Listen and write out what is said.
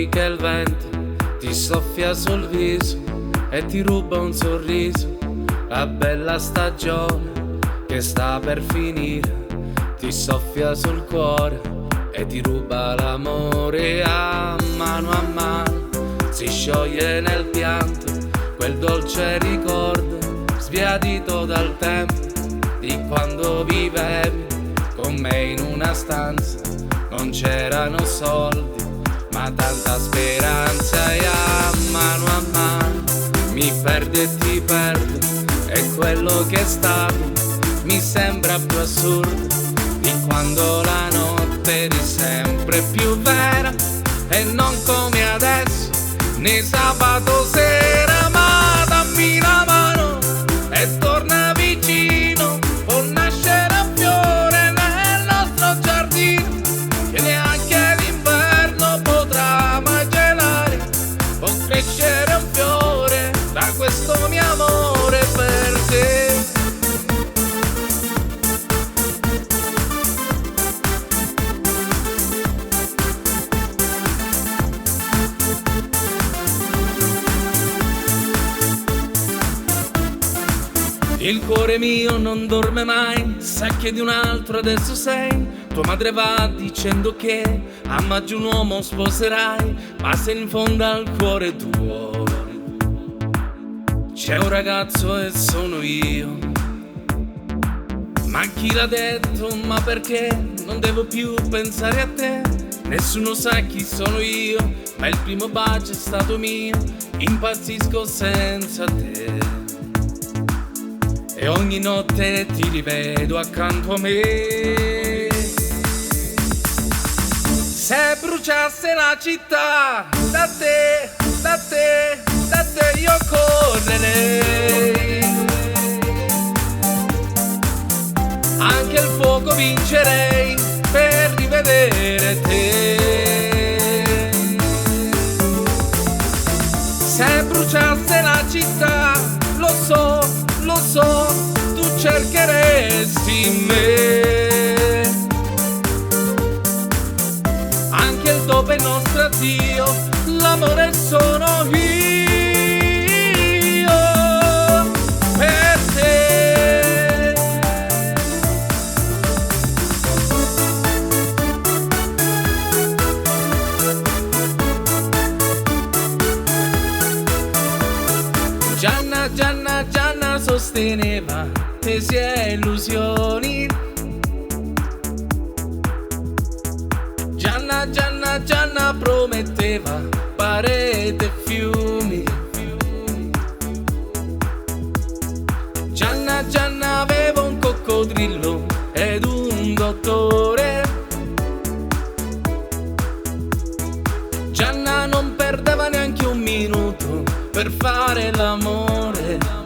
Accorgi che il vento ti soffia sul viso e ti ruba un sorriso. La bella stagione che sta per finire ti soffia sul cuore e ti ruba l'amore a mano si scioglie nel pianto quel dolce ricordo sbiadito dal tempo di quando vivevi con me in una stanza. Non c'erano soldi ma tanta speranza e a mano mi perdi e ti perdo e quello che è stato mi sembra più assurdo di quando la notte eri sempre più vera e non come adesso né sabato sera. Ma dammi la mano e torna vicino, può nascere un fiore nel nostro giardino che neanche l'inverno potrà mai gelare, può crescere un fiore da questo mio amore per te. Il cuore mio non dorme mai, sa che di un altro adesso sei. Tua madre va dicendo che a maggio un uomo sposerai, ma se in fondo al cuore tuo c'è un ragazzo e sono io. Ma chi l'ha detto? Ma perché non devo più pensare a te? Nessuno sa chi sono io, ma il primo bacio è stato mio. Impazzisco senza te. E ogni notte ti rivedo accanto a me. Se bruciasse la città, da te, da te, da te io correrei. Anche il fuoco vincerei per rivedere te. Se bruciasse la città, lo so, tu cercheresti me. Anche il dopo è il nostro addio, l'amore sono io per te. Gianna, Gianna, Gianna sosteneva tesi e illusioni. Gianna, Gianna, Gianna prometteva parete e fiumi. Gianna, Gianna aveva un coccodrillo ed un dottore. Gianna non perdeva neanche un minuto per fare l'amore.